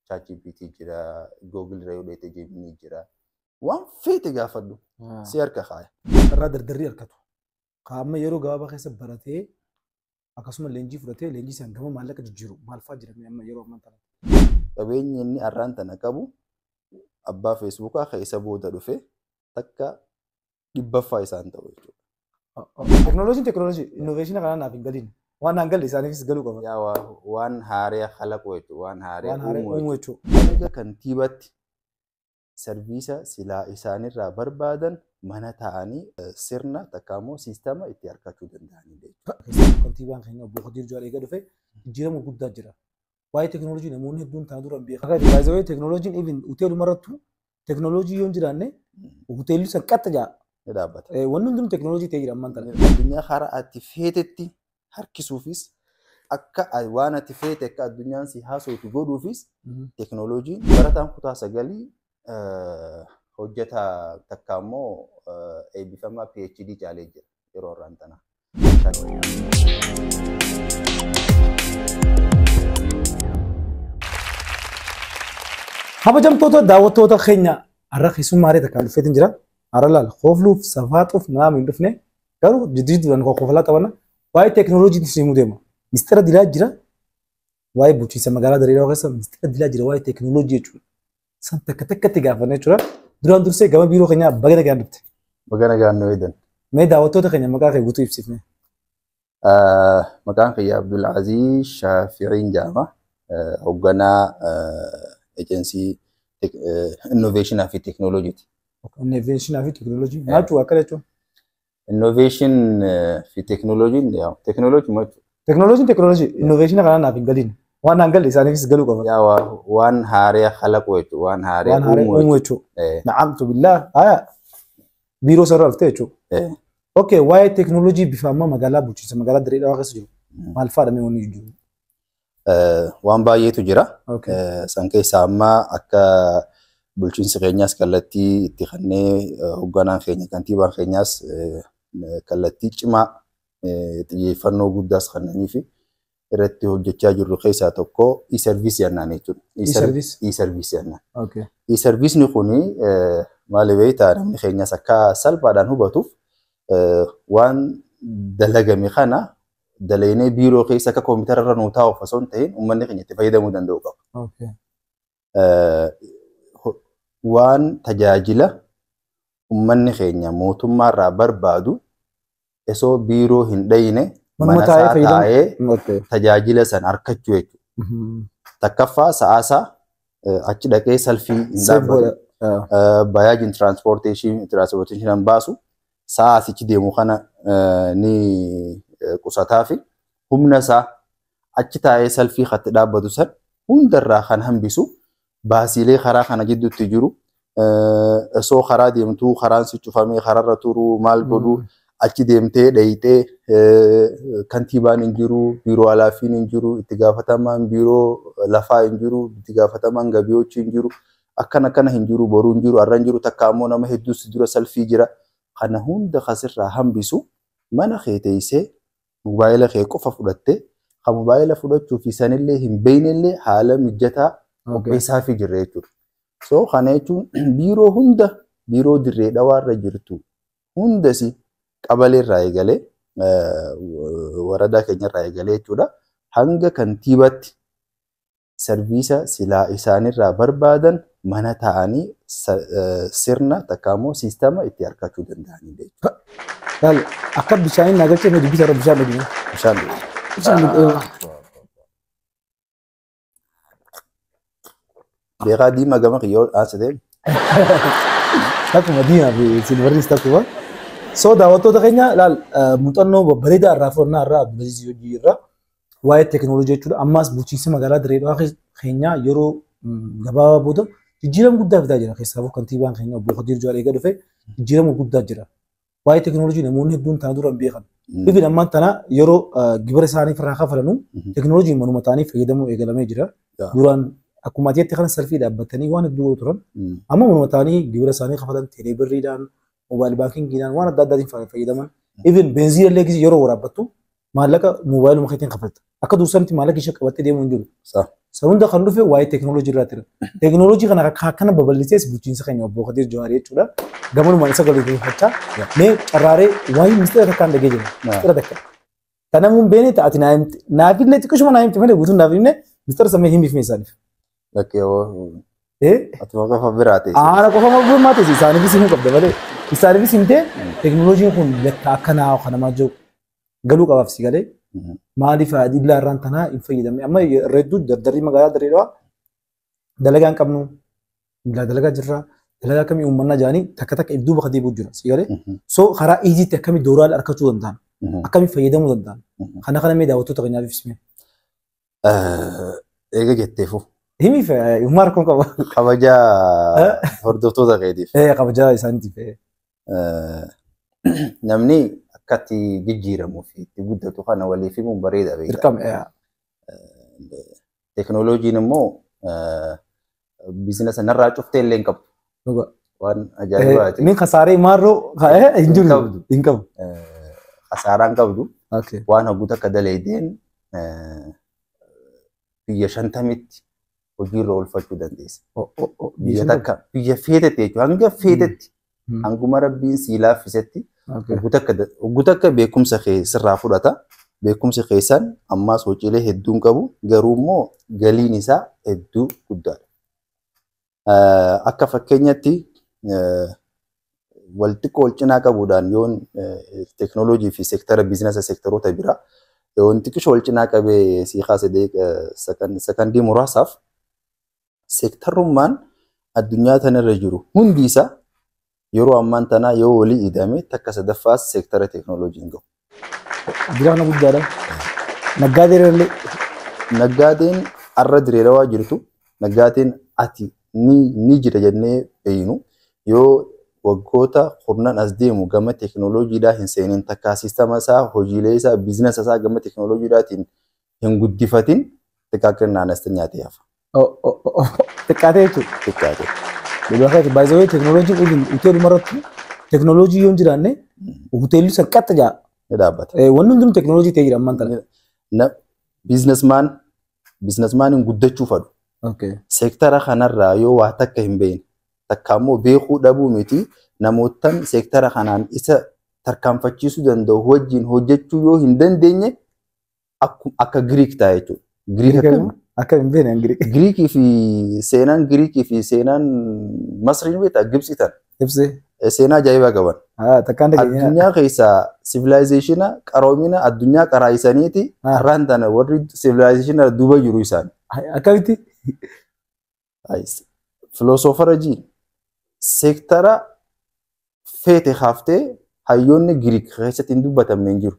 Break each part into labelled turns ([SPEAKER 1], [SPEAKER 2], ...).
[SPEAKER 1] ChatGPT jira, Google irra yoo dheete Gemini jira. Waan feete gaafadhu si harka kaaya.
[SPEAKER 2] Irraa dardarrii harkatu. Qaama yeroo gabaabaa keessa baratee akkasuma leenjii fudhatee leenjii isaan gama maallaqa jijjiiru maal fa'aa jira amma yeroo ammaa kana?
[SPEAKER 1] Qabeenyi inni har'aan tana qabu abbaa Feesbuukaa kan isa booda dhufe takka dhibbaffaa isaan ta'u jechuudha.
[SPEAKER 2] Teknooloojiin teknooloojii innoveeshina kanaa naaf hin galiin. Waan naan galle isaaniifis galuu qaba.
[SPEAKER 1] Yaa waan haaraa kalaqu jechuudha. Waan haaraa
[SPEAKER 2] Waan haaraa
[SPEAKER 1] uumuu
[SPEAKER 2] uumuu
[SPEAKER 1] jechuudha.
[SPEAKER 2] jechuudha.
[SPEAKER 1] Hanga kantiibatti sarviisa silaa isaanirraa barbaadan mana taa'anii sirna takka immoo siistama itti argachuu danda'anidha jechuudha.
[SPEAKER 2] Keessattuu kantiibaan keenya obbo Kadir Jawaar eega dhufe jijjiirama guddaa jira. Waa'ee teknooloojii namoonni hedduun tana dura hin beekan. Baay'ee teknooloojiin even hoteeluma irrattuu teknooloojii yoo hin jiraanne hoteelli san qaxxa jaa.
[SPEAKER 1] Ni dhaabbata.
[SPEAKER 2] Wanni hundinuu teknooloojii ta'ee jira ammaan tana.
[SPEAKER 1] Addunyaa karaa ati feetetti harkisuufis akka waan ati feete akka addunyaan si haasoftu godhuufis teknooloojiin barataan kutaa sagalii hojjetaa takka immoo eebbifamaa PhD caalee jira yeroo har'aan tana.
[SPEAKER 2] Kabajamtoota daawwattoota keenya har'a keessummaa haree takkaan dhufeetiin jira. Har'a laal koofluuf safaaxuuf naam hin dhufne garuu jidduudhaan kooflaa taphanna. Waa'ee teknooloojiitiin simuu deema. Mistira dilaa jira. Waa'ee bulchiinsa magaalaa Dirree Dawaa keessa mistira dilaa jira waa'ee teknooloojii jechuudha. San takka takkatti gaafanne jechuudha. Duraan dursee gama biiroo keenyaa baga nagaan dhufte.
[SPEAKER 1] Baga nagaan nu eedan.
[SPEAKER 2] Mee daawwattoota keenya maqaa kee guutuu ibsifne.
[SPEAKER 1] Maqaan kiyya Abdulaziz Shaafi'iin jedhama. Hoogganaa ejensii innoveeshinaa fi teknooloojiiti.
[SPEAKER 2] Innoveeshinaa fi teknooloojii. Maal jechuudha akkana jechuun?
[SPEAKER 1] Innoveeshin fi teknooloojiin teknooloojii maal jechuudha?
[SPEAKER 2] Teknooloojiin teknooloojii innoveeshina kanaa naaf hin galiin. Waan naan galle isaaniifis galuu qaba.
[SPEAKER 1] Yaa waan haaraa kalaqu jechuudha. Waan haaraa
[SPEAKER 2] Waan haaraa
[SPEAKER 1] uumuu
[SPEAKER 2] uumuu jechuudha.
[SPEAKER 1] jechuudha.
[SPEAKER 2] Na'amtu billaah. Haya. Biiroo sarara dhuftee jechuudha. Okay, waa'ee teknooloojii bifa ammaa magaalaa bulchiinsa magaalaa Dirree Dawaa keessa jiru maal fa'aadha mee wanni jiru?
[SPEAKER 1] Waan baay'eetu jira.
[SPEAKER 2] Okay.
[SPEAKER 1] San keessaa amma akka bulchiinsi keenyaas kallattii itti kennee hoogganaan keenya kantiibaan keenyaas kallattii cimaa xiyyeeffannoo guddaas kennanii fi irratti hojjechaa jirru keessaa tokko e-service jennaan jechuudha.
[SPEAKER 2] E-service?
[SPEAKER 1] E-service jennaan.
[SPEAKER 2] Okay.
[SPEAKER 1] E-serviceni kuni maali beektaa namni keenyas akka salphaadhaan hubatuuf waan dalagame kana dalaynee biiroo keessa akka koompitara irra nuu taa'uuf osoo hin ta'in uummanni keenya itti fayyadamuu danda'u qaba.
[SPEAKER 2] Okay.
[SPEAKER 1] Waan tajaajila uummanni keenya mootummaarraa barbaadu osoo biiroo hin dhayine
[SPEAKER 2] Manuma
[SPEAKER 1] mana
[SPEAKER 2] taa'ee
[SPEAKER 1] isaa
[SPEAKER 2] fayyadamu.
[SPEAKER 1] taa'ee
[SPEAKER 2] Okay.
[SPEAKER 1] tajaajila san argachuu jechuudha. Takkaffaa sa'aasaa achi dhaqee salfii hin
[SPEAKER 2] Safe
[SPEAKER 1] dhaabbatu.
[SPEAKER 2] godha.
[SPEAKER 1] Bayaajin tiraanspoorteeshinii baasu sa'a asichi deemu kana ni qusataa fi humna isaa achi taa'ee salfii katti dhaabbatu san hundarraa kan hambisu baasiilee karaa kana jidduutti jiru osoo karaa deemtuu karaan si cufamee kararra turuu maal godhuu achi deemtee dhayitee kantiibaan hin jiru biiroo alaafiin hin jiru itti gaafatamaan biiroo lafaa hin jiru itti gaafatamaan gabiyochi hin jiru akkana akkana hin jiru boruu hin jiru har'a hin jiru takka ammoo nama hedduus dura salfii jira kana hunda kasirraa hambisu mana kee teessee mobaayila kee qofa fudhattee kan mobaayila fudhachuu fi sanillee hin beeynellee haala mijataa qopheessaafii jirra jechuudha. So kana jechuun biiroo hunda biiroo Dirree Dawaarra jirtu hundasi qabaleerraa eegalee waradaa keenyarraa eegalee jechuudha hanga kantiibatti sarviisa silaa isaanirraa barbaadan mana taa'anii sirna takka immoo siistama itti argachuu danda'anidha jechuudha.
[SPEAKER 2] Laal akka bishaaniin naa galchee mee dubbisa irra bishaan dhugu.
[SPEAKER 1] Bishaan dhugu.
[SPEAKER 2] Bishaan dhugu.
[SPEAKER 1] Beekaa diimaa gama kiyyoo aansitee
[SPEAKER 2] Takkuma diimaa fi silvarris takkuma. So daawwattoota keenya laal muuxannoo babbareedaa irraa fudhannaa irraa Abdulaziz hojii irraa waa'ee teknooloojii jechuudha. Ammaas bulchiinsa magaalaa Dirree Dawaa keenyaa yeroo gabaabaa booda jijjiirama guddaa fidaa jira. Keessaafuu kantiibaan keenya obbo Kadir Jawaar eega dhufe jijjiirama guddaa jira. Waa'ee teknooloojii namoonni hedduun tana dura hin beekan. Even ammaan tana yeroo gibira isaanii irraa kafalanu teknooloojiin manuma ta'anii fayyadamuu eegalamee jira. Duraan akkuma ati jette kana salfii dhaabbatanii waan hedduu godhu turan. Amma manuma ta'anii gibira isaanii kafalan teeleebirriidhaan, mobile bankingiidhaan waan adda addaatiin fayyadaman. Even beenziina illee yeroo waraabbattu Maallaqa moobaayiluma keetiin kaffalta. Akka dursanitti maallaqa ishee qabattee deemuu hin jiru. San hunda kan dhufe waa'ee teekinooloojii irraa ture. Teekinooloojii kana akkana babal'isees bulchiinsa keenya obbo Kadir Jawaar jechuudha. Gamanumaan isa galateeffachaa mee carraaree waa'ee mistira takkaan dhagee jira. Mistira takka. Tanamuun beene ta'ati naa himte. Naafillee xiqqishuma naa himte malee guutuun naaf himne mistira samee himiif mee isaaniif.
[SPEAKER 1] Lakkee atuma qofa biraa ta'e.
[SPEAKER 2] Aana qofa mogummaa ta'e isaaniifis himuu qabda malee. Isaaniifis himtee teekinooloojiin kun lakka akkanaa kan namaa jiru galuu qabaaf si galee maaliif adillaa irraan tanaa hin fayyadamne amma irra hedduu dardarrii magaalaa Dirree Dhawaa dalagaa hin qabnu dalagaa jirra dalagaa akkamii uummannaa jedhanii takka takka if duuba deebi'u jira si galee so karaa iiziitti akkamii doolaara argachuu danda'an akkamii fayyadamuu danda'an kana kana mee daawwattoota keenyaaf ibsime.
[SPEAKER 1] Eega jetteefu.
[SPEAKER 2] Himiif uumaa rakkoon qaba.
[SPEAKER 1] Kabajaa hordoftoota keetiif.
[SPEAKER 2] Kabajaa isaaniitiif.
[SPEAKER 1] Namni akkatti jijjiiramuu fi itti guddatu kana waliif himuun bareeda beektaa.
[SPEAKER 2] Dirqama.
[SPEAKER 1] Teekinooloojiin immoo biizinasa narraa cuftee illee hin qabdu. Waan ajaa'ibaati.
[SPEAKER 2] Inni kasaaree maarroo hin jiru. Hin qabu.
[SPEAKER 1] Kasaaraan qabdu. Waan hogguutu akka dalaydeen biyya 50tti hojiirra oolfachuu dandeessa. Biyya takka biyya feetetti jechuudha. Hanga feetetti hanguma rabbiin sii laaffisetti hogguu takka beekumsa kee sirraa fudhata. Beekumsi keessan ammaas hojiilee hedduun qabu garuu immoo galiin isaa hedduu guddaadha. Akka fakkeenyatti wal xiqqoo wal cinaa qabuudhaan yoon teekinooloojii fi seektara biizinasa seektaroota biraa yoon xiqqisho wal cinaa qabee sii kaase sakandii muraasaaf seektarummaan addunyaa tanarra jiru hundi isaa yeroo ammaan tanaa yoo walii idame takka sadaffaas seektara teekinooloojii hin gahu.
[SPEAKER 2] Addunyaa kana guddaadha. Naggaadeen illee.
[SPEAKER 1] Naggaadeen har'a Dirree Dhawaa jirtu naggaadeen ati ni jira jennee beeynu yoo waggoota kurnan as deemu gama teekinooloojiidhaa hin seenin takka siistama isaa hojiilee isaa biizinasa isaa gama teekinooloojiidhaatiin hin guddifatin xiqqaaqinaan anastinyaa ta'e hafa.
[SPEAKER 2] Xiqqaatee jechuudha.
[SPEAKER 1] Xiqqaatee.
[SPEAKER 2] Dhugaa keeti baay'ee teekinooloojiin hoteeluma irratti teekinooloojii yoo hin jiraanne hoteelli san qaxxa jaa.
[SPEAKER 1] Ni dhaabbata.
[SPEAKER 2] Wanni hundinuu teekinooloojii ta'ee jira ammaan tana.
[SPEAKER 1] Biizinasmaaniin guddachuu fadhu. Seektara kanarraa yoo waa takka hin beekne takka immoo beekuu dhabuu miti namootaan seektara kanaan isa tarkaanfachiisuu danda'u wajjin hojjechuu yoo hin dandeenye akka Giriik ta'a jechuudha. Giriik
[SPEAKER 2] akka hin beekne Giriik.
[SPEAKER 1] Giriikii fi seenaan Giriikii fi seenaan Masriin beektaa Gibxii tan.
[SPEAKER 2] Gibxii.
[SPEAKER 1] Seenaa ajaa'ibaa qaban.
[SPEAKER 2] Takkaan dhageenyaa.
[SPEAKER 1] Addunyaa keessaa sivilaayizeeshina qaroomina addunyaa qaraayisaniiti har'aan tana warri sivilaayizeeshina duuba jiru isaan.
[SPEAKER 2] Akkamitti?
[SPEAKER 1] Filosoofara jiin seektara feete haaftee hayyoonni Giriik keessatti hin dubbatamne hin jiru.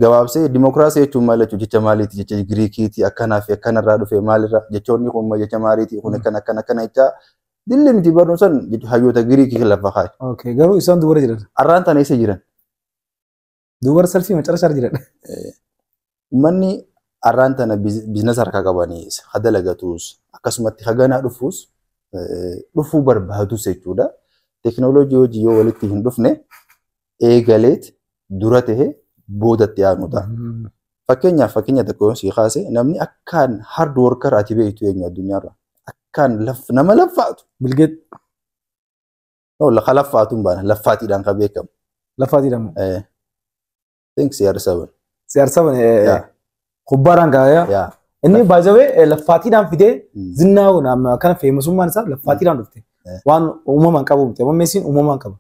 [SPEAKER 1] Gabaabsee dimokiraasii jechuun maal jechuudha jecha maaliiti jecha Giriikiiti akkanaa fi akkanarraa dhufe maalirraa jechoonni kun jecha maaliiti kun akkana akkana akkana jecha dilli miti barnoon hayyoota Giriikii lafa kaa'e.
[SPEAKER 2] Garuu isaan dubara jiran.
[SPEAKER 1] Har'aan tana eessa jiran?
[SPEAKER 2] Dubara salfii macarashaa jiran.
[SPEAKER 1] Uummanni har'aan tana biizinasa harkaa qabaniis ha dalagatus akkasumatti haganaa dhufuus dhufuu barbaadus jechuudha. Teekinooloojii hojii yoo walitti hin dhufne eegaleet dura tahe boodatti aanu ta'a. Fakkeenyaaf fakkeenya tokko yoo sii kaase namni akkaan hard worker ati beektu eenyu addunyaarra akkaan nama laffaatu.
[SPEAKER 2] Bilgeet.
[SPEAKER 1] Lafa laffaatu hin baana laffaatiidhaan kan beekamu.
[SPEAKER 2] Laffaatiidhaan.
[SPEAKER 1] Think CR7.
[SPEAKER 2] CR7 kubbaadhaan kaa'ee. Inni baay'ee laffaatiidhaan fidee zinnaa kun kana feemasummaan isaa laffaatiidhaan dhufte. Waan uumamaan qabu miti. Amma Meesiin uumamaan qaba.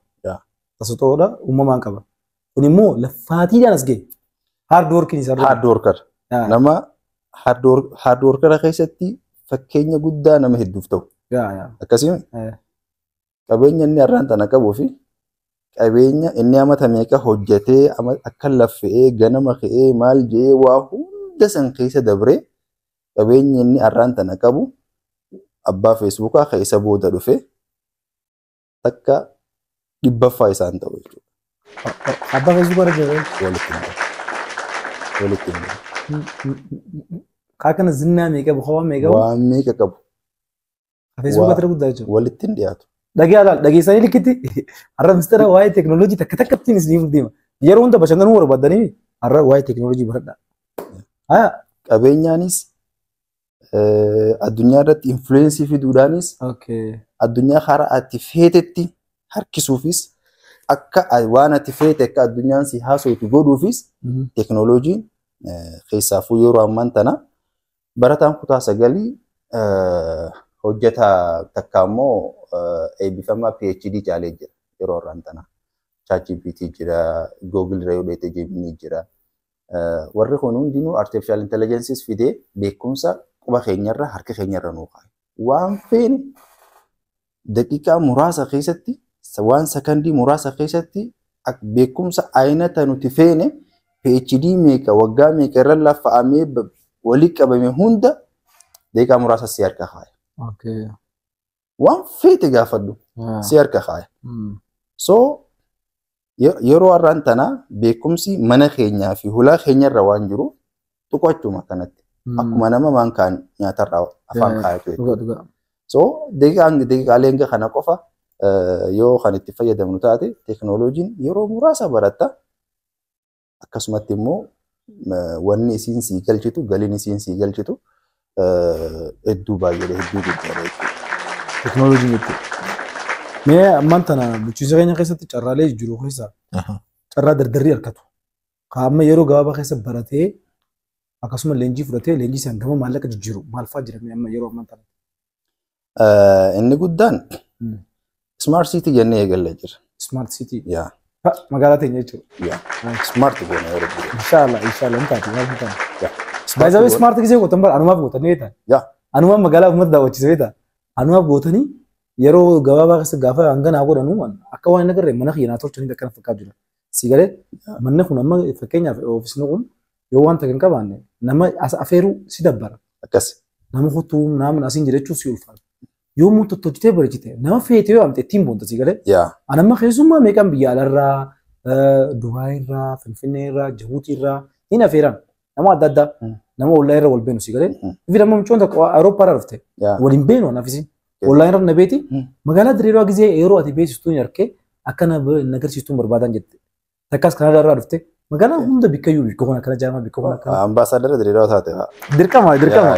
[SPEAKER 2] Tasatoodha uumamaan qaba. Kun immoo laffaatiidhaan as ga'e. Hard working isaa.
[SPEAKER 1] Hard worker. Nama hard worker keessatti fakkeenya guddaa nama hedduuf ta'u. Akkasii qabeenya inni har'aan tana qabuu fi qabeenya inni amata meeqa hojjetee akka laffe'ee ganama ka'ee maal jedhee waa hunda san keessa dabree qabeenya inni har'aan tana qabu abbaa feesbuukaa keessa booda dhufe takka dhibbaffaa isaan ta'u jechuudha.
[SPEAKER 2] Abbaa feesbuukaa irra jira.
[SPEAKER 1] Walitti hin qabu. Walitti hin qabu.
[SPEAKER 2] Kaa kana zinnaa meeqa qabu waan meeqa qabu?
[SPEAKER 1] Waan meeqa qabu.
[SPEAKER 2] Feesbuukaa irra guddaa jechuudha.
[SPEAKER 1] Walitti hin dhiyaatu.
[SPEAKER 2] Dhagee alaal dhageessanii likkitti har'a mistara waa'ee teekinooloojii takka takkattiin isiniif deema. Yeroo hunda bashannanuu barbaaddanii Har'a waa'ee teekinooloojii baradhaa. Haa.
[SPEAKER 1] Qabeenyaanis addunyaa irratti influence fiduudhaanis addunyaa karaa ati feetetti harkisuufis akka waan ati feete akka addunyaan si haasoftu godhuufis teekinooloojiin keessaafuu yeroo ammaan tana barataan kutaa 9 hojjetaa takka immoo eebbifamaa PhD caalee jira yeroo ammaan tana. ChatGPT jira, Google irra yoo dheete Gemini jira. Warri kun hundinuu artificial intelligence fidee beekumsa quba keenyarra harka keenyarra nuu kaa'e. Waan feene daqiiqaa muraasa keessatti waan sakandii muraasa keessatti beekumsa aynata nuti feene PhD meeqa waggaa meeqa irra laffa'amee walii qabame hunda daqiiqaa muraasa si harka kaa'e. Waan feete gaafadhu si harka kaa'e. So yeroo har'aan tana beekumsi mana keenyaa fi hulaa keenyarra waan jiru tuqachuma kanatti. Akkuma nama maankaan nyaatarraa afaan kaayatu jechuudha. So daqiiqaalee hanga kana qofa yoo kan itti fayyadamnu taate teekinooloojiin yeroo muraasa baratta. Akkasumatti immoo wanni isiin sii galchitu galiin isiin sii galchitu hedduu baay'eedha hedduu guddaadha jechuudha.
[SPEAKER 2] Teekinooloojiin jechuudha. Mee ammaan tana bulchiinsa keenya keessatti carraalee jiru keessaa carraa dardarrii harkatu. Amma yeroo gabaabaa keessa baratee akkasuma leenjii fudhatee leenjii isaan gama maallaqa jijjiiru maal fa'aa jira amma yeroo ammaan tana?
[SPEAKER 1] Inni guddaan Smart City jennee eegallee jira.
[SPEAKER 2] Smart City.
[SPEAKER 1] Yaa.
[SPEAKER 2] Magaalaa teenya jechuudha.
[SPEAKER 1] Yaa. Smart goona yeroo biraa.
[SPEAKER 2] Inshaallah inshaallah hin taate maal hin taate. Baay'ee smart gisee gootan bara anumaaf gootanii beektaa?
[SPEAKER 1] Yaa.
[SPEAKER 2] Anumaaf magaalaa uummata daawwachiise beektaa? Anumaaf gootanii yeroo gabaabaa keessa gaafa hanga naa godhanuu akka waan hin agarre mana kiyya naa tolchanii akkana fakkaatu jira. Si galee manni kun amma fakkeenyaaf oofisni kun yoo wanta hin qabaanne nama as afeeruu si dabbara.
[SPEAKER 1] Akkas.
[SPEAKER 2] Nama kottuu nama asiin jira si ulfaata. Yoo immoo tottolchitee bareechite nama feete yoo amte ittiin boonta si galee. Ani amma keessummaa meeqaan biyya alaarraa, Dubaayirraa, Finfinneerraa, Jibuutiirraa hin afeeran nama adda addaa nama ollaa irra wal beenu si galee. Ifi nama mucoon tokko Awurooppaarraa dhufte waliin beenu anaafisi. Ollaa irra na beeti magaalaa Dirreedawaa gisee yeroo ati beeksistuun harkee akka na agarsiistuun barbaadan jette. Takkaas Kanaadaarraa dhufte magaalaa hunda bikkayyuu bikka kun akkana jaama bikka kun akkana.
[SPEAKER 1] Ambaasaadara Dirreedawaa taate fa'a.
[SPEAKER 2] Dirqama dirqama.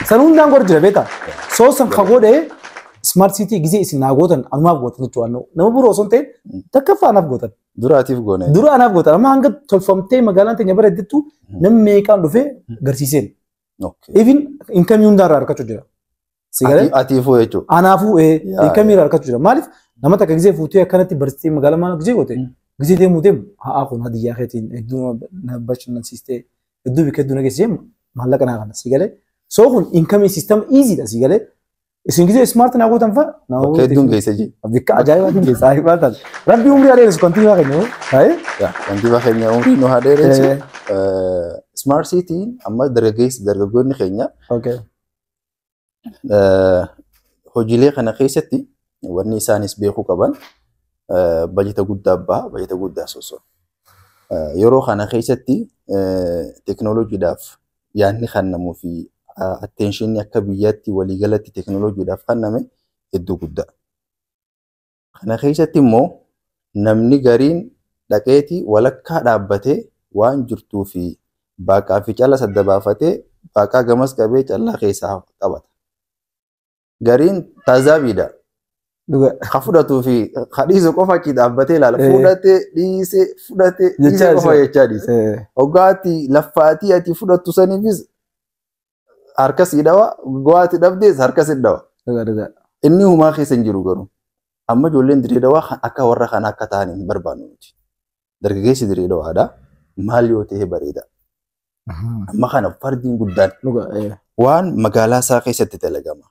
[SPEAKER 2] San hundaan godha jira beektaa. Soo san ka godhe smart city gisee isin naa gootan anumaaf gootan jechuudha. Nama biroo osoo hin ta'in takkaffaa anaaf gootan.
[SPEAKER 1] Duraatiif goone.
[SPEAKER 2] Dura anaaf gootan amma hanga tolfamtee magaalaan teenya bareeddettu namni meeqaan dhufee garsiiseen. Even inkamii hundaarraa argachuu jira.
[SPEAKER 1] Atiifuu jechuudha.
[SPEAKER 2] Anaafuu inkamii irraa argachuu jira. Maaliif nama takka gisee fuutee akkanatti barsiistee magaalaa maal gisee goote gisee deemuu deemu haa kun hadiyyaa keetiin hedduu na bashannansiistee hedduu bikka hedduu na geessisee maallaqa naa kana si galee. Soo kun inkamii siistama iiziidha si galee. Isin gisee smart naa gootan fa'a.
[SPEAKER 1] Bakka hedduun geesse jee.
[SPEAKER 2] Bikka ajaa'ibaatiin geesse ajaa'ibaa taate. Rabbi umrii haa dheeressu kantiibaa keenya.
[SPEAKER 1] Kantiibaa keenya umrii nu haa dheeressu. Smart Cityin amma dargaggeessi dargaggoonni keenya hojiilee kana keessatti wanni isaanis beekuu qaban bajeta guddaa baha bajeta guddaa soso'a. Yeroo kana keessatti teekinooloojiidhaaf yaadni kennamuu fi attention akka biyyaatti waliigalatti teekinooloojiidhaaf kenname hedduu guddaa. Kana keessatti immoo namni gariin dhaqeeti walakkaa dhaabbatee waan jirtuu fi baaqaa fi calla sadda baafatee baaqaa gamas qabee callaa keessaa qabata. Gariin taazaabiidha. Ka fudhatuu fi ka dhiisu qofa achi dhaabbatee ilaala. Fudhatee dhiisee fudhatee dhiisee qofa jechaa dhiise. Hoggaatti laffaatii ati fudhattu saniifis harka sii dhawa, go'aati dhabdees harka si dhawa. Inni humaa keessa hin jiru garuu. Amma ijoolleen Dirree Dhawaa akka warra kana akka ta'an hin barbaannu nuti. Dargaggeessi Dirree Dhawaadha. Maal yoo ta'e bareeda. Amma kana fardiin guddaan waan magaalaa isaa keessatti dalagama.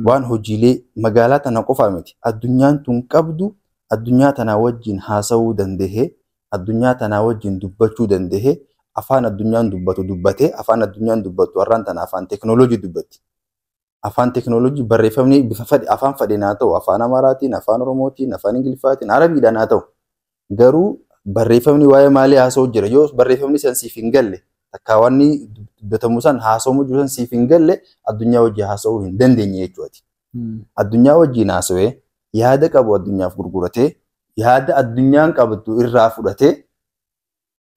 [SPEAKER 1] Waan hojiilee magaalaa tana qofaa miti. Addunyaan tun qabdu addunyaa tanaa wajjin haasa'uu dandahee, addunyaa tanaa wajjin dubbachuu dandahee, afaan addunyaan dubbatu dubbatee, afaan addunyaan dubbatu har'aan tana afaan teekinooloojii dubbatti. Afaan teekinooloojii barreeffamni bifa fedhe afaan fedheen haa ta'u, afaan Amaaraatiin, afaan Oromootiin, afaan Ingiliffaatiin, Arabiidhaan haa ta'u. Garuu barreeffamni waa'ee maalii haasa'u jira? Yoo barreeffamni san siif hin galle, takka wanni dubbatamu san haasa'amu jiru san siif hin galle addunyaa wajjin haasa'uu hin dandeenye jechuudha. Addunyaa wajjin haasa'ee yaada qabu addunyaaf gurguratee yaada addunyaan qabdu irraa fudhatee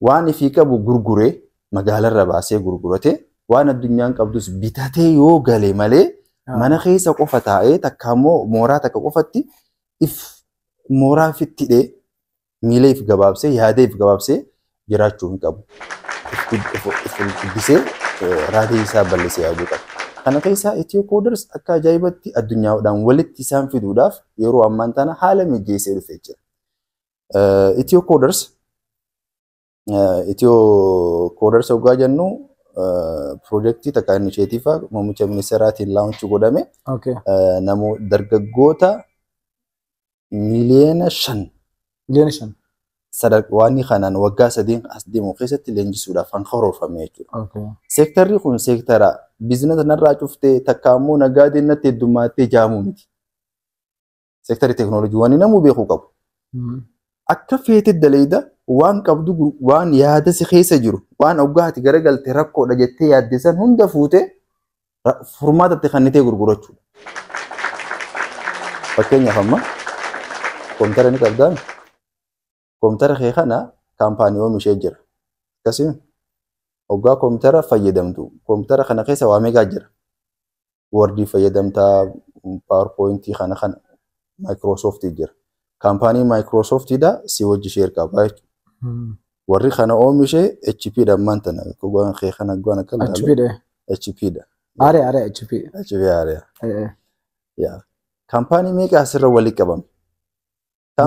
[SPEAKER 1] Waan ifii qabu gurguree magaalarra baasee gurguratee waan addunyaan qabdus bitatee yoo gale malee mana keessa qofa taa'ee takka immoo mooraa takka qofatti if mooraa ofitti hidhee miila if gabaabsee yaada if gabaabsee jiraachuu hin qabu. If guddisee raadii isaa bal'isee yaaduu qaba. Kana keessaa Ethio Coders akka ajaa'ibatti addunyaadhaan walitti isaan fiduudhaaf yeroo ammaan tana haala mijeessee dhufee jira. Ethio Coders Ethio Coders hoggaa jennu piroojeektii takka initiative muummicha ministeeraatiin launch godhame namoota dargaggoota 5 miiliyoona
[SPEAKER 2] 5 miiliyoona.
[SPEAKER 1] Waan kanaan waggaa 3 as deemu keessatti leenjisuudhaaf kan karoorfame jechuudha. Seektarri kun seektara business narraa cuftee takka immoo naggaadeen natti heddummattee jaamuu miti. Seektarri teekinooloojii waan namuu beekuu qabu. Akka feete daleeda waan qabdu, waan yaada si keessa jiru, waan hoggaa ati garagalte rakkoodha jettee yaadde san hunda fuutee furmaatatti kannitee gurgurachuudha. Fakkeenyaaf amma koompitara ni qabdaa. Koompitara kee kana kaampaanii oomishee jira. Akkasii hoggaa koompitara fayyadamtu koompitara kana keessa waa meeqaa jira? Wordii fayyadamtaa, PowerPointii kana kana Microsoftii jira. Kaampaanii Microsoftiidha si wajji share qaba jechuudha. Warri kana oomishee HP dha ammaan tana gogaan kee kana gogaan akka
[SPEAKER 2] HP dha.
[SPEAKER 1] HP dha.
[SPEAKER 2] Aaree aaree HP.
[SPEAKER 1] HP aaree. Yaa. Kaampaanii meeqa asirra walii qabame?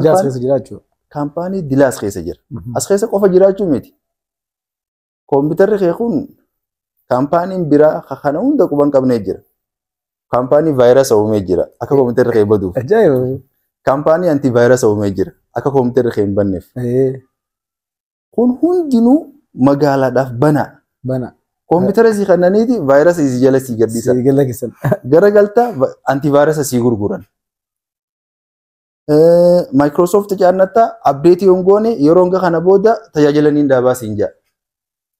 [SPEAKER 2] Dilaas keessa jira jechuudha.
[SPEAKER 1] Kaampaanii dilaas keessa jira. As keessa qofa jiraachuu miti. Koompitarri kee kun kaampaaniin biraa kana hunda quban qabnee jira. Kaampaanii vaayirasa uumee jira akka koompitarri kee baduuf.
[SPEAKER 2] Ajaa'iba!
[SPEAKER 1] Kaampaanii antivaayirasa uumee jira akka koompitarri kee hin banneef. Kun hundinuu magaalaadhaaf banaa.
[SPEAKER 2] Bana.
[SPEAKER 1] Koompitara sii kannaniiti vaayirasa sii jala sii gadhiisan.
[SPEAKER 2] Sii gala.
[SPEAKER 1] Garagaltaa antivaayirasa sii gurguran. Microsoft caannattaa update yoon goone yeroo hanga kana booda tajaajila niin dhaabaa siin jedha.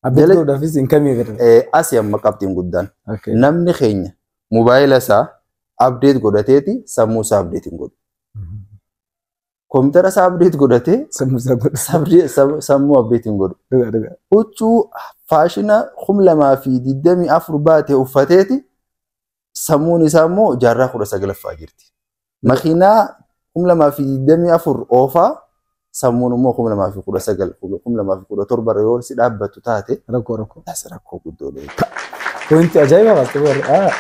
[SPEAKER 2] Update godhuudhaafis hin kamii fedhan.
[SPEAKER 1] Asii amma qabxiin guddaan. Namni keenya mobaayila isaa update godhateeti sammuu isaa update hin godhu. Koompitara isaa update godhatee
[SPEAKER 2] Sammuu isaa godhu.
[SPEAKER 1] Sammuu update hin godhu.
[SPEAKER 2] Dhugaa dhugaa.
[SPEAKER 1] Huccuu faashina 2024 baate uffateeti sammuun isaa immoo jaarraa 19ffaa jirti. Makiinaa 2024 oofaa sammuun immoo 2019 2017 yoo si dhaabbattu taate
[SPEAKER 2] Rakkoo rakkoo.
[SPEAKER 1] As rakkoo guddoodha.
[SPEAKER 2] Pointii ajaa'iba baastee warra.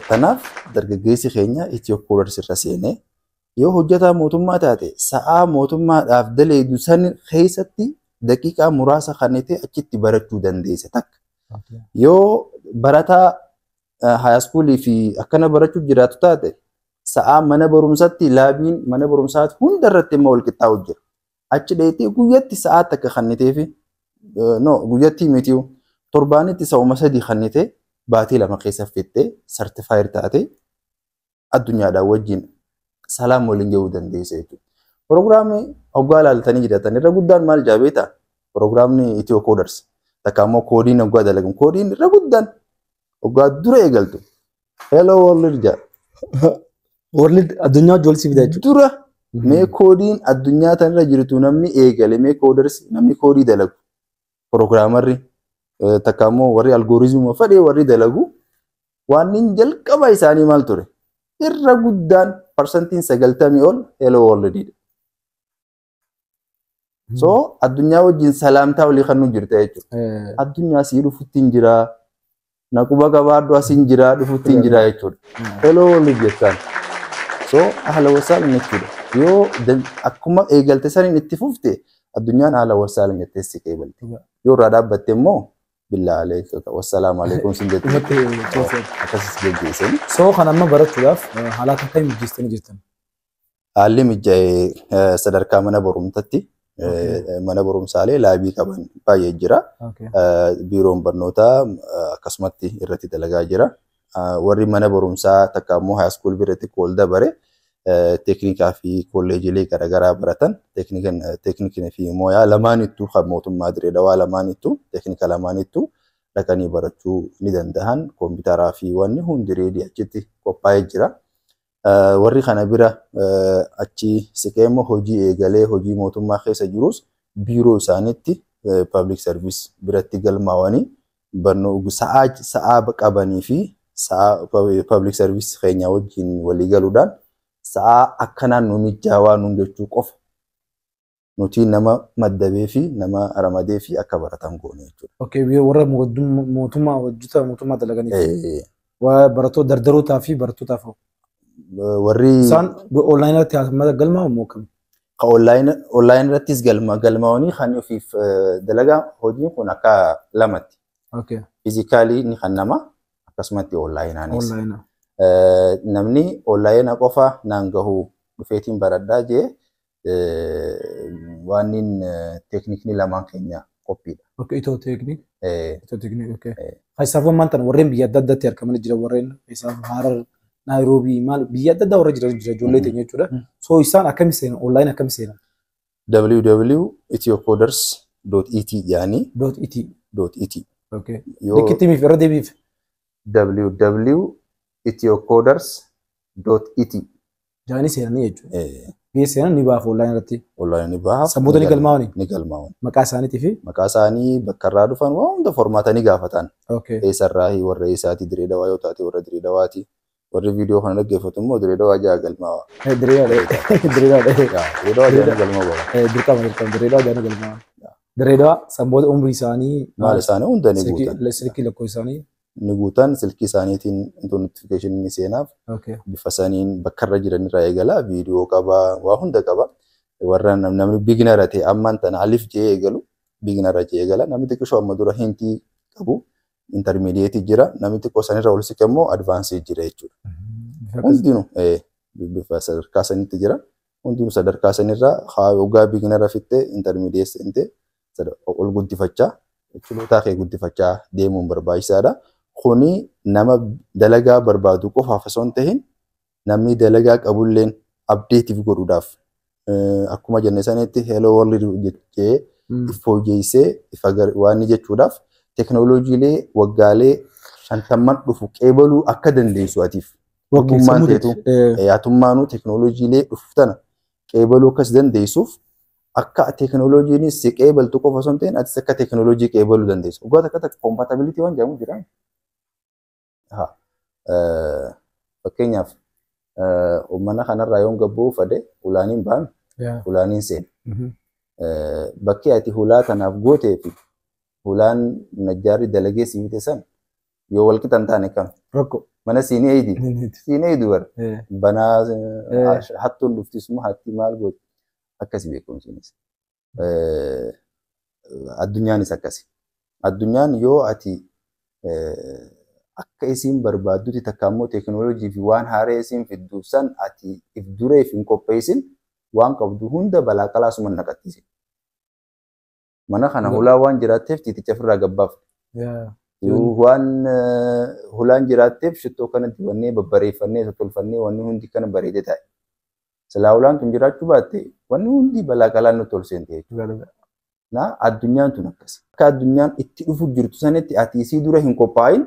[SPEAKER 1] Kanaaf dargaggeessi keenya Ethio Coders irra seenee yoo hojjetaa mootummaa taate sa'aa mootummaadhaaf daleedu san keessatti daqiiqaa muraasa kannitee achitti barachuu dandeessa takka. Yoo barataa high schoolii fi akkana barachuu jiraatu taate sa'aa mana barumsaatti labiin mana barumsaatti hunda irratti immoo wal qixxaa'u jira. Achi dheetee guyyatti sa'aa takka kannitee fi no guyyatti mitiyu torbaanitti sa'uma 3 kannitee baatii 2 keessa fixxee certified taate addunyaadhaan wajjin salaam waliin gahuu dandeessa jechuudha. Piroogiraamii hoggaa ilaaltanii jiraatan irra guddaan maal jaabeeta? Piroogiraamni Ethio Coders takka immoo koodiin hoggaa dalagan koodiin irra guddaan hoggaa dura eegaltu "Hello world" jedha.
[SPEAKER 2] World addunyaa wajjin wal si fida jechuudha.
[SPEAKER 1] Dura mee koodiin addunyaa tanarra jirtu namni eegale mee coders namni koodii dalagu programmerri takka immoo warri algorithmii fadhee warri dalagu waan inni jalqaba isaanii maal ture? Irra guddaan 90% ol "Hello world" dha. So addunyaa wajjin salaamtaa walii kan nu jirta jechuudha. Addunyaa sii dhufutti hin jiraa. Naquba qabaadhu asiin jiraa dhufutti hin jiraa jechuudha. "Hello world" jettaan. So ahla wasaalan jechuudha. Yoo akkuma eegalte saniin itti fufte addunyaan ahla wasaalan jettee si qeebalti. Yoo irraa dhaabbatte immoo billaa aleekum wassalaamu alaikum sin jetti. Akkasis geggeessani.
[SPEAKER 2] So kan amma barachuudhaaf haala akkamii mijeessitanii jirtan?
[SPEAKER 1] Haalli mijaa'ee sadarkaa mana barumsaatti mana barumsaalee labii qaban baay'ee jira. Biiroon barnootaa akkasumatti irratti dalagaa jira. Warri mana barumsaa takka immoo high school biratti kool dabare teeknikaa fi kolleejilee garaagaraa baratan teeknikaa fi mooyaa lamaanittuu kan mootummaa Dirree Dhawaa lamaanittuu teeknika lamaanittuu dhaqanii barachuu ni danda'an. Kompiitaraa fi wanni hundi ready achitti qophaa'ee jira. Warri kana bira achi siqee immoo hojii eegalee hojii mootummaa keessa jirus Biiroo isaaniitti public service biratti galmaawanii barnoo sa'aa qabanii fi sa'aa public service keenya wajjin walii galuudhaan sa'aa akkanaan nu mijaawaa nuun jechuu qofa nuti nama maddabee fi nama ramadee fi akka baratan goone jechuudha.
[SPEAKER 2] Okay, warra mootummaa hojjeta mootummaa dalaganiif. Waa barattoota dardarootaa fi barattootaaf.
[SPEAKER 1] Warri
[SPEAKER 2] isaan online irratti galmaa moo akkami?
[SPEAKER 1] Ka online irrattis galmaa'anii kan ofiif dalagaa hojiin kun akka lamatti. Physically ni kan nama akkasumatti onlineaanis.
[SPEAKER 2] Online.
[SPEAKER 1] Namni online qofa naan gahu dhufeetiin baradhaa jee waan teeknikni lamaan keenya qophiidha.
[SPEAKER 2] Okay, itoo teeknik. Itoo teeknik, okay. Keessaafu ammaan tana warreen biyya adda addaatti argaman jira, warreen keessaafu Harar, Naayiroobii, maal biyya adda addaa warra jiran jira ijoollee teenya jechuudha. So isaan akkami seenan? Online akkami seenan?
[SPEAKER 1] www.ethiocoders.et yaani
[SPEAKER 2] .et.
[SPEAKER 1] .et.
[SPEAKER 2] Okay. Likkitti miif irra deebiif.
[SPEAKER 1] www.ethiocoders.et
[SPEAKER 2] Jaanii seenanii jechuudha. Biyya seenan ni baafu online irratti.
[SPEAKER 1] Online ni baha.
[SPEAKER 2] Sammuuta ni galmaa'ani.
[SPEAKER 1] Ni galmaa'an.
[SPEAKER 2] Maqaa isaaniitii fi
[SPEAKER 1] Maqaa isaanii bakka irraa dhufan waan hunda formaatanii gaafatan. Eessarraa warra eessaati, Diree Dawaa yoo taate warra Diree Dawaati. Warri viidiyoo kana dhaggeeffatu immoo Diree Dawaa ja'a galmaa'a.
[SPEAKER 2] Diree Dawaa. Diree Dawaa.
[SPEAKER 1] Diree Dawaa ja'a galmaa'u.
[SPEAKER 2] Dirqama dirqama Diree Dawaa ja'a galmaa'a. Diree Dawaa sammoota umrii isaanii
[SPEAKER 1] maal isaanii hunda ni guutan.
[SPEAKER 2] Silkii lakkoo isaanii
[SPEAKER 1] ni guutan, silkii isaaniitiin notification ni seenaaf. Bifa saniin bakka irra jiran irraa eegala, viidiyoo qaba, waa hunda qaba. Warra namni beginner ta'e ammaan tana alif jee eegalu beginner jee eegala. Namni xiqqishoo amma dura hintii qabu intermediate jira. Namni xiqqoo sanirra ol siqe immoo advance jira jechuudha. Hundinuu bifa sadarkaa sanitti jira. Hundinuu sadarkaa sanirra hoggaa beginner fittee intermediate seentee ol guddifachaa chilootaa kee guddifachaa deemuun barbaachisaadha. Kuni nama dalagaa barbaadu qofaaf osoo hin tahin namni dalagaa qabulleen update godhuudhaaf akkuma jenne sanitti hello world jechee fooyyessee waan jechuudhaaf teknooloojiilee waggaalee 50 dhufu qeebaluu akka dandeessu atiif. Ogummaan teetu yaatummaanuu teknooloojiilee dhufu tana qeebaluu akkas dandeessuuf akka teknooloojiinis si qeebaltu qofa osoo hin ta'in atis akka teknooloojii qeebaluu dandeessu. Waggaa takka takka compatibility waan jedhamu jira. Fakkeenyaaf mana kanarraa yoon gabboo fade ulaaniin baanu ulaaniin seena. Bakki ati hulaa tanaaf gootee fi hulaan najjaarri dalagee si bite san yoo wal qixa hin taane kam?
[SPEAKER 2] Rakkoo.
[SPEAKER 1] Mana siinii eeydi. Siinii eeydu bara. Banaa hattuun dhuftis immoo hatti maal gooti? Akkasi beekumsiinis. Addunyaanis akkasi. Addunyaan yoo ati akka isiin barbaaddutti takka immoo teekinooloojii fi waan haaraa isiin fiddu san ati if dureef hin qopheessin waan qabdu hunda balaa qalaasuma naqattisi. Mana kana hulaa waan jiraatteef tiiticha ofirraa gabbaafte. Waan hulaan jiraatteef shittoo kana dibannee babbareeffannee tolfannee wanni hundi kana bareedee taa'e. Silaa hulaan tun jiraachuu baatte wanni hundi balaa qalaan nutti ol seente jechuudha. Na addunyaan tun akkasi. Akka addunyaan itti dhufu jirtu sanitti ati isii dura hin qophaa'in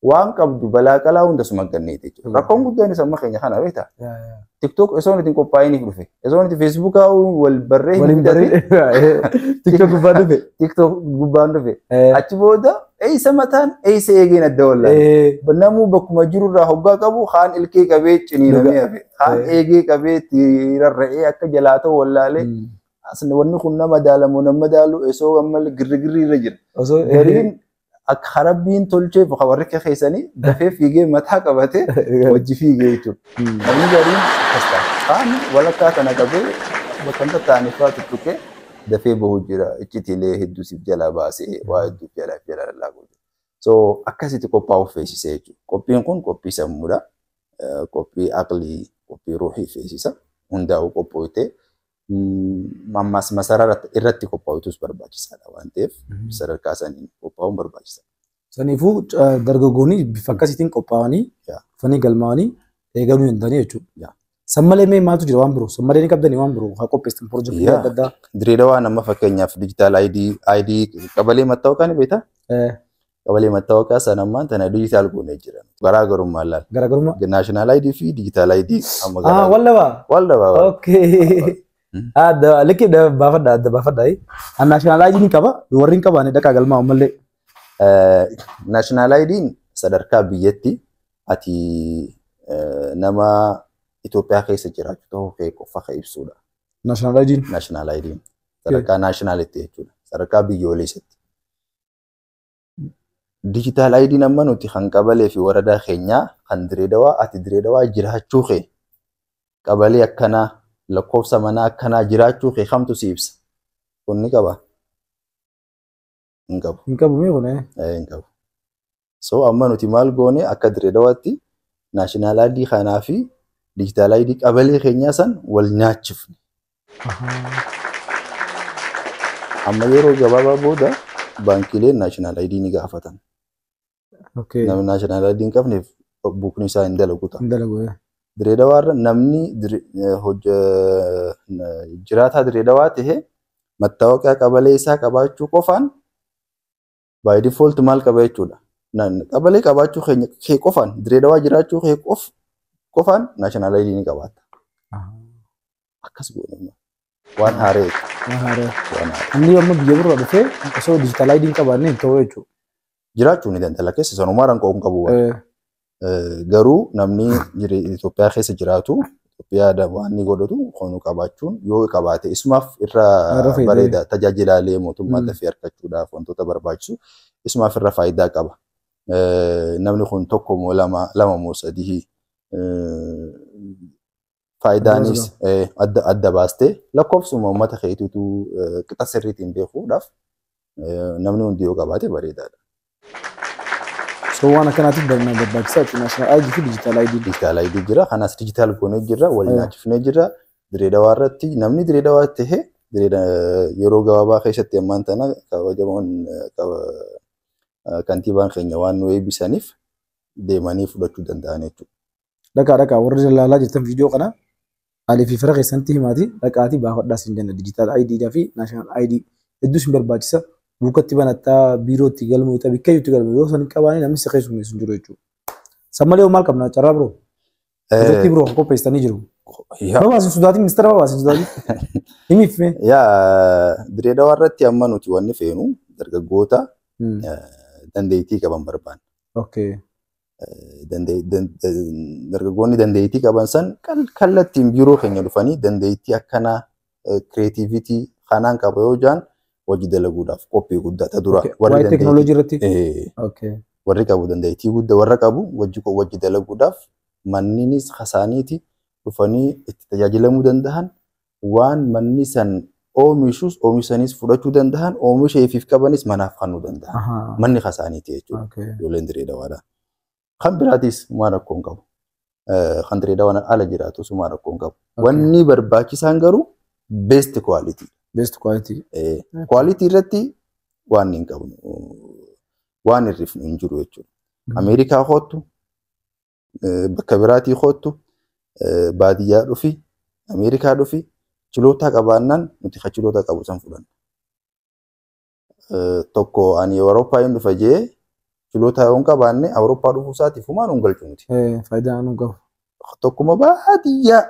[SPEAKER 1] waan qabdu balaa qalaa hunda suma ganneeti jechuudha. Rakkoon guddaan isa amma keenya kana beektaa? TikTok osoo nuti hin qophaa'iniif dhufe. Osoo nuti Facebookaa wal barree hin
[SPEAKER 2] bitatin. TikTok gubbaan dhufe.
[SPEAKER 1] TikTok gubbaan dhufe. Achi booda eessa mataan eessa eegeen adda wallaalee. Namuu bakkuma jirurraa hoggaa qabu kaan ilkee qabee ciniinamee hafe. Kaan eegee qabee rarra'ee akka jalaa ta'u wallaalee. Wanni kun nama daalamu nama daalu osoo amma girrigirri irra jira. Gariin akka rabbiin tolcheef warri keessanii dafee fiigee mataa qabatee hojii fiigee jechuudha. Namni gariin akkas ta'a. Kaan walakkaa kana qabee bakka hin tattaane fa'aa tuttuqee dafee bahu jira. Iccitiilee hedduu siif jalaa baasee waa hedduu jalaa jalaa lallaaquu jira. So akkasitti qophaa'uuf feesisee jechuudha. Qophiin kun qophii sammuudha. Qophii aqlii, qophii ruuhii feesisa. Hundaa'uu qophooytee ammas masaraa irratti qophaa'utus barbaachisaadha waan ta'eef sadarkaa saniin qophaa'uun barbaachisaadha.
[SPEAKER 2] Saniifuu dargaggoonni bifa akkasiitiin qophaa'anii dhufanii galmaa'anii eegaluu danda'anii jechuudha. San malee mee maaltu jira waan biroo? San malee ni qabdanii waan biroo haa qopheessitan piroojeektii adda addaa.
[SPEAKER 1] Dirree Dawaan amma fakkeenyaaf digital ID qabalee mattaawaqaa ni beektaa? Qabalee mattaawaqaa sana ammaan tana digital goonee jira. Garaagarummaa laal.
[SPEAKER 2] Garaagarummaa?
[SPEAKER 1] National ID fi digital ID amma
[SPEAKER 2] garaagarummaa. Wallabaa?
[SPEAKER 1] Wallabaa.
[SPEAKER 2] Okay. Adda likki baafadha, adda baafadha. An national ID ni qaba, warri hin qabaanne dhaqaa galmaa ammallee.
[SPEAKER 1] National ID'n sadarkaa biyyatti ati nama Itoophiyaa keessa jiraachuu ta'uu kee qofa kan ibsudha.
[SPEAKER 2] National ID'n.
[SPEAKER 1] National ID'n sadarkaa nationalitti jechuudha. Sadarkaa biyyoolessatti. Digital ID'n amma nuti kan qabalee fi waradaa keenyaa kan Direedawaa, ati Direedawaa jiraachuu kee, qabalee akkanaa, lakkoofsa manaa akkanaa jiraachuu kee kamtu si ibsa? Kun ni qaba? Hin qabu.
[SPEAKER 2] Hin qabu mee kun?
[SPEAKER 1] Hin qabu. So amma nuti maal goone, akka Direedawaatti national ID kanaa fi digital ID qabalee keenyaa san wal nyaachifne. Amma yeroo gabaabaa booda baankiileen national ID ni gaafatan. Namni national ID hin qabneef buukni isaa hin dalagu ta'a.
[SPEAKER 2] Hin dalagu.
[SPEAKER 1] Direedawaarra namni jiraataa Direedawaa ta'e mattaawaqaa qabalee isaa qabaachuu qofaan by default maal qaba jechuudha. Qabalee qabaachuu kee qofaan, Direedawaa jiraachuu kee qofaan national ID ni qabaata. Akkas goone, waan haaree.
[SPEAKER 2] Waan haaraa.
[SPEAKER 1] Waan haaree.
[SPEAKER 2] Namni amma biyya birraa dhufee osoo digital ID hin qabaanne hin ta'u jechuudha.
[SPEAKER 1] Jiraachuu ni danda'a, keessa sanumaa rankoo hin qabu. Garuu namni Itoophiyaa keessa jiraatu, Itoophiyaa waan inni godhatu konu qabaachuun, yoo qabaate isumaaf irra
[SPEAKER 2] Irra fayyada.
[SPEAKER 1] bareeda. Tajaajilaalee mootummaa dafee argachuudhaaf wantoota barbaachisu isumaaf irra faayidaa qaba. Namni kun tokko moo lama, lama moo sadii, faayidaanis adda adda baastee lakkoofsuma uummata keetiitu qixa sirriitiin beekuudhaaf namni hundi yoo qabaate bareedaadha.
[SPEAKER 2] So waan akkanaatiif barbaachisaa jechuudha. National ID fi digital ID.
[SPEAKER 1] Digital ID jira. Kanas digital goonee jirra. Wal nyaachifnee jirra. Direedawaa irratti namni Direedawaa ta'e yeroo gabaabaa keessatti ammaan tana kabajamoon kantiibaan keenya waan nu eebbisaniif deemanii fudhachuu danda'an jechuudha.
[SPEAKER 2] Dhaqaa, dhaqaa, warri ilaalaa jirtan viidiyoo kana alii fi fira keessanitti himaati, dhaqaatii baafadhaa siin jenna. Digital ID fi national ID hedduu isin barbaachisa. Buukatti banattaa, biirootti galmoota, bakka iyyuutti galmoo, yoo san hin qabaanne namni si keessummeessu hin jiru jechuudha. San malee maal qabna carraa biroo? Pirojektii biroo kan qopheessitanii jiru. Babaasin sodaatiin, ministeera, babaasin sodaatiin. Himiif mee?
[SPEAKER 1] Yaa, Direedawaa irratti amma nuti wanni feenu dargaggoota dandeettii qaban barbaanna. Dargaggoonni dandeettii qaban san kallattiin biiroo keenya dhufanii dandeettii akkanaa, creativity kanaan qaba yoo jaan, hojii dalaguudhaaf qophii guddaa ta dura.
[SPEAKER 2] Waa'ee teekinooloojii irratti?
[SPEAKER 1] Warri qabu, dandeettii guddaa warra qabu wajji dalaguudhaaf, manninis kasaaniiti dhufanii itti tajaajilamuu danda'an, waan manni san oomishus oomishanis fudhachuu danda'an, oomisha ifiif qabanis manaaf kennuu danda'an. Manni kasaaniiti jechuudha. Ijoolleen Direedawaadha. Kan biraatis waan rakkoo hin qabu. Kan Direedawaan ala jiraatus waan rakkoo hin qabu. Wanni barbaachisaan garuu best quality.
[SPEAKER 2] Best quality.
[SPEAKER 1] Quality irratti waan hin qabnu. Waan hirrifnu hin jiru jechuudha. Ameerikaa kottu, bakka biraatii kottu, baadiyyaa dhufi, Ameerikaa dhufi, chilootaa qabaannaan nuti ka chiloota qabu san fudhanna. Tokko ani Awurooppaa hin dhufa jee chilootaa yoo hin qabaanne, Awurooppaa dhufuu isaatiif humaan hin galchu nuti.
[SPEAKER 2] Faayidaa nu qabu.
[SPEAKER 1] Tokkuma baadiyyaa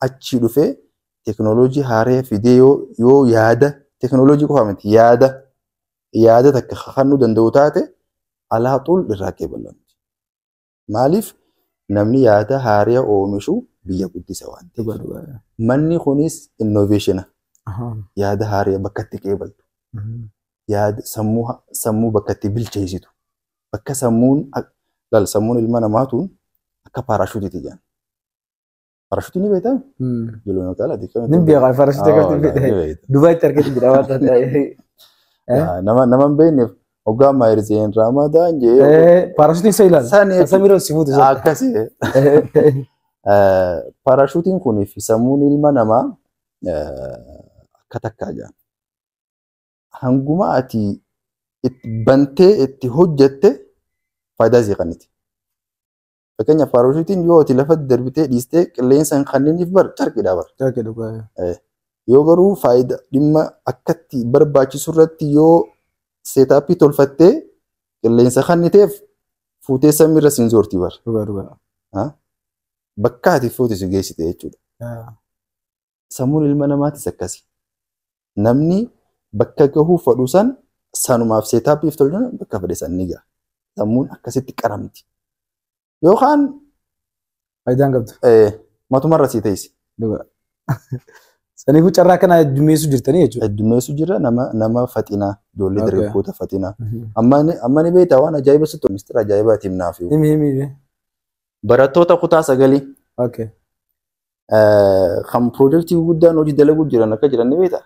[SPEAKER 1] achii dhufee teekinooloojii haaraa fidee yoo yaada teekinooloojii qofa miti, yaada takka kennuu danda'u taate, alaa xul irraa qeebalama. Maaliif, namni yaada haaraa oomishu biyya guddisa waan ta'eef. Manni kunis innovation, yaada haaraa bakka itti qeebaltu. Yaada sammuu bakka itti bilcheessitu. Bakka sammuun, laal, sammuun ilma namaatuun akka paarashuutiiti jedhan. Paarashuutii ni beektaa? Ijoollee magaalaati.
[SPEAKER 2] Ni beekaa, paarashuutii akkamitti beektaa? Dubaayitti argatu jira waan ta'eef.
[SPEAKER 1] Nama hin beekneef hoggaa maayirzeen Raamadaan jee.
[SPEAKER 2] Paarashuutiin isa ilaala. Samiirra si fuutu.
[SPEAKER 1] Akkasi. Paarashuutiin kunii fi sammuun ilma namaa akka takkaa jedhan. Hanguma ati itti bantee itti hojjette faayidaa isii kenniti. Fakkeenyaaf, paarashuutiin yoo ati lafa darbitee dhiistee qilleensa hin kenniniif bar carqiidha bar.
[SPEAKER 2] Carqii dhugaa.
[SPEAKER 1] Yoo garuu faayidaa dhimma akkatti barbaachisu irratti yoo setup tolfattee qilleensa kenniteef, fuutee samiirra siin zoorti bar.
[SPEAKER 2] Dhugaa dhugaa.
[SPEAKER 1] Bakka ati fuute si geessite jechuudha. Sammuun ilma namaatis akkasi. Namni bakka gahuu fedhu san sanumaaf setupiif tolu bakka fedhe san ni gaha. Sammuun akkasitti qaramti. Yookaan
[SPEAKER 2] Faayidaan qabdu.
[SPEAKER 1] Matumarra sii teessi.
[SPEAKER 2] Saniifuu carraa kana heddummeessuu jirtanii jechuudha.
[SPEAKER 1] Heddummeessuu jira nama faxinaa ijoollee dargaggoota faxinaa. Amma ni beektaa waan ajaa'iba sitti mistira ajaa'ibaatiin naaf.
[SPEAKER 2] Himi himi.
[SPEAKER 1] Barattoota kutaa 9 kan piroojeektii guddaan hojii dalaguu jiran akka jiran ni beektaa?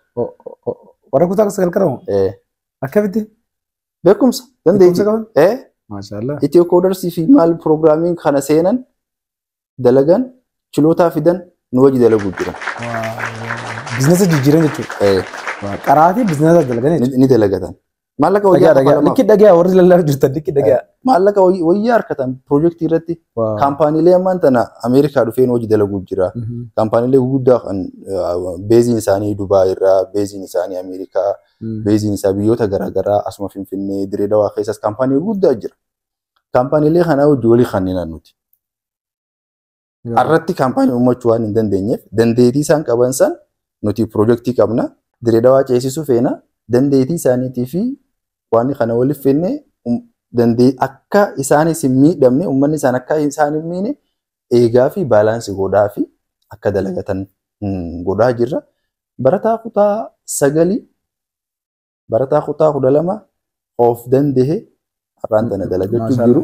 [SPEAKER 2] Warra kutaa 9 qaramu? Akkamitti?
[SPEAKER 1] Beekumsa dandeettii.
[SPEAKER 2] Beekumsa qaban? Maashaallah.
[SPEAKER 1] Itiyoo koodarsii fi maal piroogiraamiin kana seenan dalagan chilootaa fidan nu hojii dalaguu jiran.
[SPEAKER 2] Biizinasa jijjiiran jechuudha. Qaraatii biizinasa dalagan jechuudha.
[SPEAKER 1] Ni dalagatan. Maallaqa wayyaa kafalamaaf.
[SPEAKER 2] Likki dhagayaa warri lallabaa jirtan likki dhagayaa.
[SPEAKER 1] Maallaqa wayyaa harkatan piroojeektii irratti kaampaaniilee ammaan tana Ameerikaa dhufeen hojii dalaguu jira. Kaampaaniilee gurguddaa kan beeziin isaanii Dubaay irraa, beeziin isaanii Ameerikaa, beeziin isaa biyyoota garaagaraa asuma Finfinnee, Dirree Dawaa keessas kaampaanii gurguddaa jira. Kaampaaniilee kanaa hojii walii kanneen nuti. Irratti kaampaanii uummachuu waan hin dandeenyeef dandeettii isaan qaban san nuti piroojeektii qabna. Dirree Dawaa ceesisuu feena dandeettii isaaniitii fi waan kana waliif fenne akka isaanis hin miidhamne uummanni isaan akka isaan hin miine eegaa fi baalaansii godhaa fi akka dalagatan godhaa jirra. Barataa kutaa 9 barataa kutaa 12 of danda'e har'aan tana dalagachuu jiru.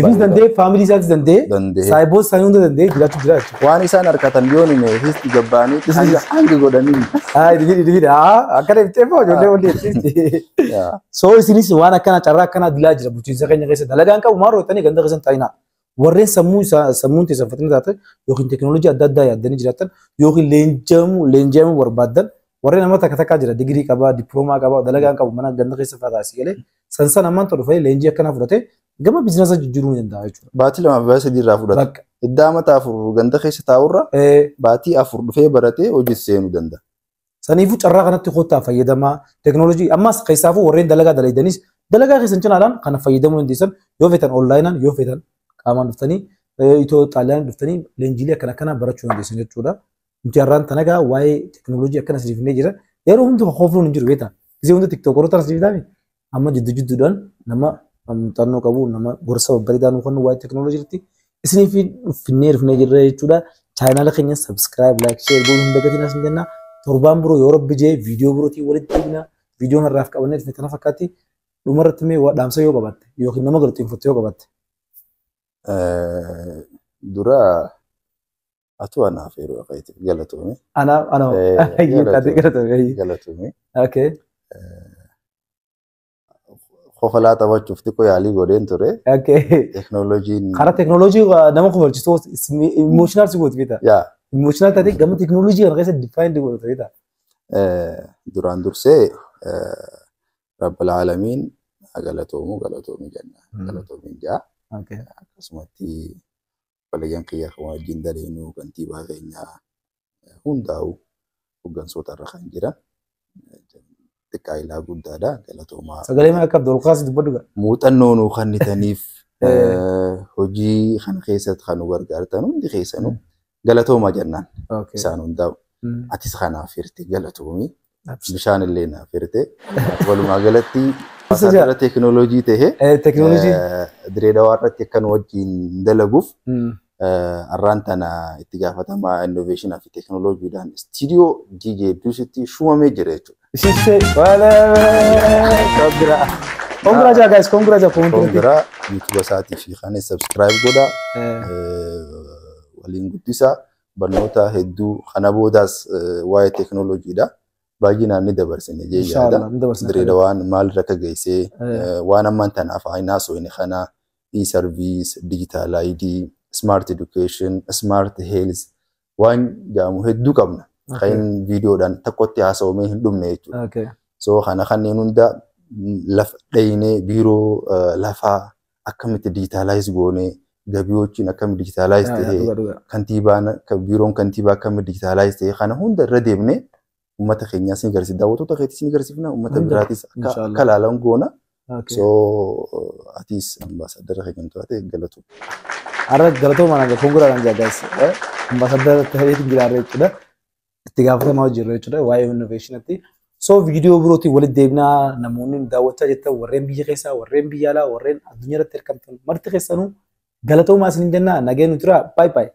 [SPEAKER 2] Ifis danda'e faamilii isaatis danda'e saayiboos isaanii hunda danda'e jiraachuu jira jechuudha.
[SPEAKER 1] Waan isaan harkatan yoon hime histi gabbaanii hangi godhanii.
[SPEAKER 2] Dibidi akkana ibsee moo ijoollee walii ibsisti. So isinis waan akkana carraa akkanaa dilaa jira bulchiinsa keenya keessa dalagaan qabu maal rootanii ganda keessan taa'inaa. Warreen sammuu sammuun teessan fatina taate yookiin teekinooloojii adda addaa yaaddanii jiraatan yookiin leenji'amuu barbaaddan warreen nama takka takkaa jira digirii qabaa dippiloomaa qabaa dalagaan qabu mana ganda keessa fa'aa taasise galee sansan ammaan tolu fa'ii leenjii akkanaa fudhatee gama biizinasa jijjiiruu ni danda'a jechuudha.
[SPEAKER 1] Baatii 2 fi 3 irraa fudhata. Iddaa mataa 4 ganda keessa taa'urra baatii 4 dhufee baratee hojii seenuu danda'a.
[SPEAKER 2] Saniifuu carraa kanatti kottaa fayyadamaa teekinooloojii ammas keessaafuu warreen dalagaa dalagdanis dalagaa keessan cinaadhaan kana fayyadamuu dandeessan yoo feetan onlaayinaan yoo feetan qaamaan dhuftanii itoo xaaliyaan dhuftanii leenjiilee akkana akkanaa barachuu dandeessan jechuudha. Nuti har'aan tanagaa waa'ee teekinooloojii akkana isiniif jira. Yeroo hundi hofluun hin jiru beektaa. Gisee hundi tiktookaroota isiniif taa'e amma jiddu jidduudhaan nama muuxannoo qabu nama gorsa babbareedaa nu kennu waa'ee teekinooloojii irratti isiniif dhufnee jirra jechuudha. Chaayinaala keenya subscribe, like, share gochuu hin dagatinaa isin jenna. Torbaan biroo yoo rabbi jee viidiyoo birootiin walitti deebina. Viidiyoon har'aaf qabannee dhufne kana fakkaatti dhumarratti mee dhaamsa yoo qabaatte yookiin nama galateeffatte yoo qabaatte.
[SPEAKER 1] Dura atu anaaf yeroo qayyite galatoome.
[SPEAKER 2] Ana
[SPEAKER 1] galatoome.
[SPEAKER 2] Okay.
[SPEAKER 1] Kofalaa taphachuuf xiqqoo yaalii godheen ture.
[SPEAKER 2] Okay.
[SPEAKER 1] Teekinooloojiin.
[SPEAKER 2] Karaa teekinooloojii nama kofalchiisuu emotional si gootu beektaa?
[SPEAKER 1] Yaa.
[SPEAKER 2] Emotional taatee gama teekinooloojii kana keessa defined godhatu beektaa?
[SPEAKER 1] Duraan dursee Rabbil Aalamiin galatoomu galatoomii jenna. Galatoomiin jaa. Akkasumatti obboleeyyan kiyya kan wajjin daleenuu kantiibaa keenyaa hundaa'u hooggansoota irra kan jiran xiqqaa ilaa guddaadha galatoomaa.
[SPEAKER 2] Sagalee maal qabdu ol kaasii dubbadhu gaa.
[SPEAKER 1] Muuxannoo nuu kennitaniif hojii kana keessatti kan nu gargaartan hundi keessanuu galatoomaa jennaan isaan hundaa'u. Atis kanaaf hirte galatoomii bishaan illee naaf hirte walumaa galatti Ambaasaadara teekinooloojii ta'ee Dirree Dawaa irratti akka nu wajjin dalaguuf har'aan tana itti gaafatamaa innoveeshinaa fi teekinooloojiidhaan istiidiyoo DJ Duusitti shuumamee jira jechuudha.
[SPEAKER 2] Ishee walee Congra jaa guys, congra jaa
[SPEAKER 1] Congra YouTube isaatii fi kan subscribe godhaa waliin guddisaa barnoota hedduu kana boodaas waa'ee teekinooloojiidha. Baay'inaan ni dabarsine jee yaada. Dirree Dawaan maalirra akka geessee waan ammaan tana afaan haasofne kana e-service, digital ID, smart education, smart health waan jedhamu hedduu qabna. Kan viidiyoodhaan tokkotti haasawamee hin dhumne jechuudha. So kana kanneen hunda lafa dhayinee biiroo lafaa akkamitti digitalize goonee gabiyochiin akkamitti digitalize ta'ee kantiibaan biiroon kantiibaa akkamitti digitalize ta'ee kana hunda irra deemnee uummata keenyaas ni agarsiifna. Daawwattoota keetis ni agarsiifna. Uummata biraatis akka ilaalan goona. So atis ambaasaadara keenya taate galatooma.
[SPEAKER 2] Har'a galatooma naan congra naan jaa guys. Ambaasaadara ta'eetiin jiraarra jechuudha. Itti gaafatamaa hojii jechuudha waa'ee innovationitti. So viidiyoo birootiin walitti deebinaa. Namoonni daawwachaa jirtan, warreen biyya keessaa, warreen biyya alaa, warreen addunyaa irratti argamtan, marti keessanuu galatoomaa isiniin jennaa. Nageen nu tura. Bye bye.